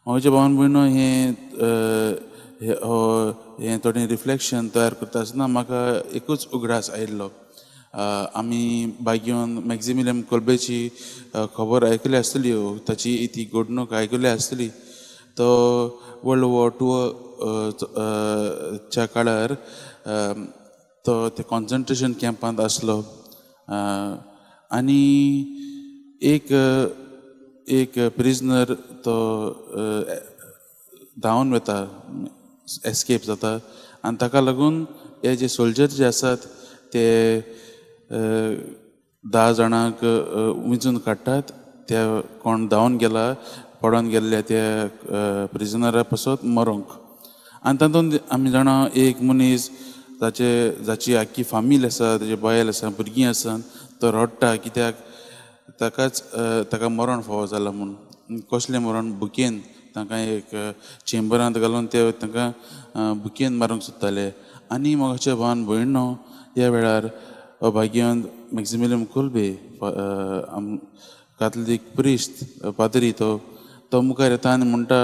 म्हज्या भावान भयणो हें हें थोडें रिफ्लेक्शन तयार करता आसतना म्हाका एकूच उगडास आयिल्लो. आमी भाग्यवन मॅक्सिमिलियन कोल्बेची खबर आयकली आसतली, ताची ती घडणूक आयकली आसतली. तो वर्ल्ड वॉर टू च्या काळार तो ते कॉन्सन्ट्रेशन कॅम्पांत आसलो आनी एक एक प्रिजनर तो धांवन वता, एस्केप जाता आनी ताका लागून हे जे सोल्जर जे आसात ते 10 जाणांक विंचून काडटात. ते कोण धांवन गेला पडोन गेल्ल्या त्या प्रिजनरा पासत मरोंक. आनी तातूंत आमी जाणा एक मनीस ताचे जाची आख्खी फामील आसा, ताची बायल आसा, भुरगीं आसा, तो रडटा कित्याक ताकाच ताका मरण फावो जाला म्हूण. कसलें मरण? भुकेन. तांकां एक चेंबरांत घालून ते तांकां भुकेन मारूंक सोदताले. आनी म्हज्या भावान भयणो ह्या वेळार भाग्यवंत मॅक्सिमिलियन कोल्बे कातलीक प्रिस्त पाद्री तो तो मुखार येता आनी म्हणटा,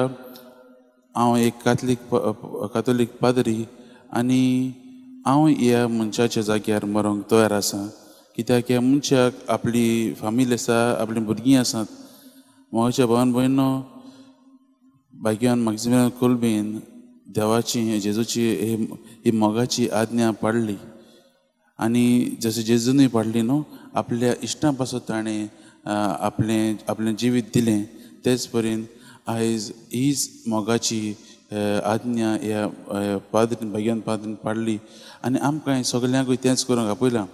हांव एक कातोलीक पाद्री आनी हांव ह्या मनशाच्या जाग्यार मरोंक तयार आसा, कित्याक ह्या मनशाक आपली फामील आसा, आपलीं भुरगीं आसात. म्हज्या भावान भयणो भाग्यवान मॅक्सिमिलियन कोल्बेन देवाची जेजूची ही मोगाची आज्ञा पाडली आनी जशें जेजूनय पाडली न्हू, आपल्या इश्टां पासत ताणें आपलें आपलें जिवीत दिलें. तेच परीन आयज हीच मोगाची आज्ञा ह्या पाद्रीन भाग्यवान पाद्रीन पाडली आनी आमकां सगल्यांकूय तेंच करूंक आपयलां.